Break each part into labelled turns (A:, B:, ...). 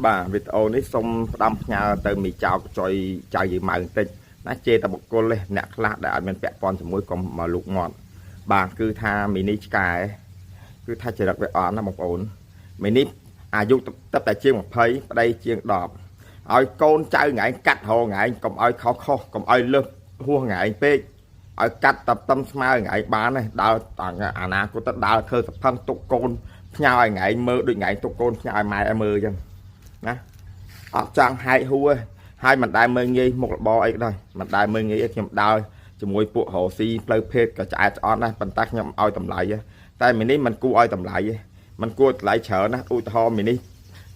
A: បាទវីដេអូនេះសូមផ្ដាំផ្ញើទៅមីចៅកចុយចៅយាយម៉ៅបន្តិចណាជេរតែបុគ្គលទេអ្នកខ្លះដែលអត់មានពាក់ព័ន្ធជាមួយកុំមកលូកមាត់បាទគឺថាមីនេះឆ្កែគឺថាចរិតវាអន់ណាបងប្អូនមីនេះអាយុទឹកតែជាង20ប្តីជាង10ឲ្យកូនចៅថ្ងៃកាត់រហថ្ងៃកុំឲ្យខុសខុសកុំឲ្យលើសហួសថ្ងៃពេកឲ្យកាត់តឹមស្មើថ្ងៃបានទេដើរអនាគតទៅដើរធ្វើសផឹងទុកកូនផ្ញើឲ្យថ្ងៃមើលដូចថ្ងៃទុកកូនផ្ញើឲ្យម៉ែឲ្យមើលអញ្ចឹងណាអត់ចង់ហែកហួរហើយមិនដែលមើលងាយមុខរបរអីក៏ដោយមិនដែលមើលងាយខ្ញុំដើរជាមួយពួករស៊ីផ្លូវភេទក៏ឆ្អែតឆ្អន់ដែរប៉ុន្តែខ្ញុំឲ្យតម្លៃតែមីនេះមិនគួរឲ្យតម្លៃទេមិនគួរតម្លៃច្រើនណាឧទាហរណ៍មីនេះ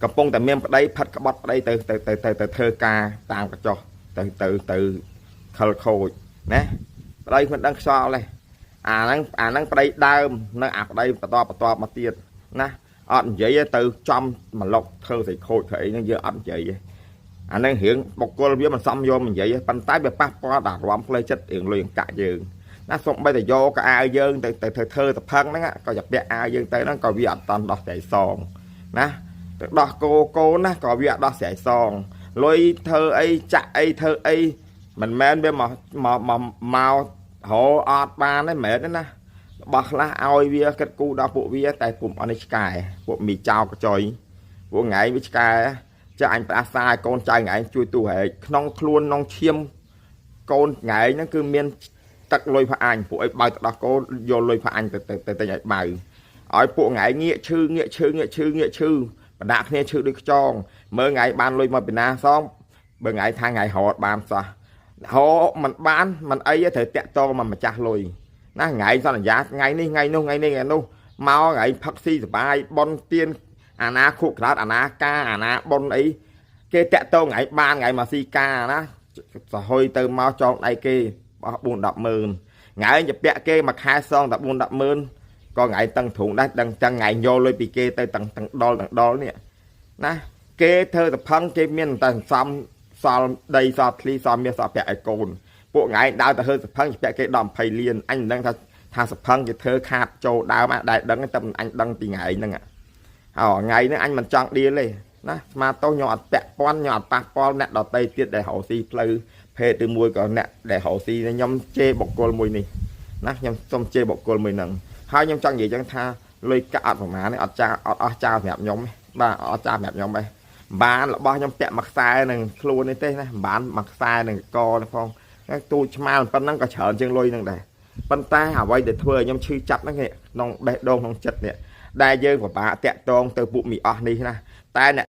A: កំពុងតែមានប្តីផិតក្បត់ប្តីទៅទៅទៅទៅទៅធ្វើការតាមកញ្ចោះទៅទៅទៅខលខូចណាប្តីមិនដឹងខ្យល់ទេអាហ្នឹងអាហ្នឹងប្តីដើមនិងអាប្តីបន្តបន្តមកទៀតណាអត់និយាយទេទៅចំមកលុកធ្វើស្អីខូចធ្វើអីហ្នឹងយើងអត់និយាយទេអាហ្នឹងរឿងបុគ្គលវាមិនសមយកមកនិយាយទេប៉ុន្តែវាប៉ះពាល់ដល់អារម្មណ៍ផ្លូវចិត្តរឿងលុយអង្កាក់យើងណាសូម្បីតែយកកៅអៅយើងទៅទៅធ្វើធ្វើតផឹងហ្នឹងក៏จะពាក់អាវយើងទៅហ្នឹងក៏វាអត់តន់ដោះស្រាយសងណាទៅដោះគោកូនណាក៏វាអត់ដោះស្រាយសងលុយធ្វើអីចាក់អីធ្វើអីមិនមែនវាមកមកមកមករអត់បានទេមិនមែនទេណារបស់ខ្លះឲ្យវាគិតគូរដល់ពួកវាតែពុំអត់នេះឆ្កែពួកមីចោកចុយពួកថ្ងៃវាឆ្កែចាអញផ្ដាសាឲ្យកូនចៅថ្ងៃជួយទូហែកក្នុងខ្លួនក្នុងឈាមកូនថ្ងៃហ្នឹងគឺមានទឹកលុយផាអញពួកអីបើទៅដោះកូនយកលុយផាអញទៅទៅទៅទិញឲ្យបើឲ្យពួកថ្ងៃងាកឈឺងាកឈឺងាកឈឺងាកឈឺបណ្ដាក់គ្នាឈឺដូចខ្យងមើលថ្ងៃបានលុយមកពីណាសងបើថ្ងៃថាថ្ងៃរត់បានសោះរកមិនបានមិនអីទេត្រូវតាក់តងមកម្ចាស់លុយណាថ្ងៃសន្យាថ្ងៃនេះថ្ងៃនោះថ្ងៃនេះថ្ងៃនោះមកថ្ងៃផឹកស៊ីសបាយប៉ុនទៀនអាណាខុក្លោតអាណាការអាណាប៉ុនអីគេតាក់តងថ្ងៃបានថ្ងៃមកស៊ីការណាសហុយទៅមកចងដៃគេបោះ4 10ម៉ឺនថ្ងៃជពាក់គេមួយខែសងតែ4 10ម៉ឺនក៏ថ្ងៃតឹងទ្រូងដែរដឹងចឹងថ្ងៃយកលុយពីគេទៅតឹងតឹងដុលតឹងដុលនេះណាគេធ្វើតផឹងគេមានតែសន្សំសល់ដីសល់ធ្លីសល់មាសសល់ប្រាក់ឲ្យកូនពួកថ្ងៃដើរទៅធ្វើសផឹងជពាក់គេដល់20លានអញមិនដឹងថាថាសផឹងគេធ្វើខាតចូលដើមដែរដឹងតែអញដឹងពីថ្ងៃហ្នឹងអោថ្ងៃហ្នឹងអញមិនចង់ដៀលទេណាស្មាតោខ្ញុំអត់ពាក់ព័ន្ធខ្ញុំអត់ប៉ះពាល់អ្នកដតីទៀតដែលរកស៊ីផ្លូវភេទឬមួយក៏អ្នកដែលរកស៊ីខ្ញុំជេរបុគ្គលមួយនេះណាខ្ញុំសុំជេរបុគ្គលមួយហ្នឹងហើយខ្ញុំចង់និយាយចឹងថាលុយកាក់អត់ប្រមាណទេអត់ចាអត់អស់ចោលសម្រាប់ខ្ញុំទេបាទអត់ចោលសម្រាប់ខ្ញុំទេបានរបស់ខ្ញុំពាក់មួយខ្សែនឹងខ្លួននេះទេណាបានមួយខ្សែនឹងកនេះផងទូចឆ្មាលប៉ុណ្ណឹងក៏ច្រើនជាងលុយហ្នឹងដែរប៉ុន្តែអ្វីដែលធ្វើឲ្យខ្ញុំឈឺចាប់ហ្នឹងក្នុងបេះដូងក្នុងចិត្តនេះដែលយើងពិបាកតាក់ទងទៅពួកមីអស់នេះណាតែអ្នក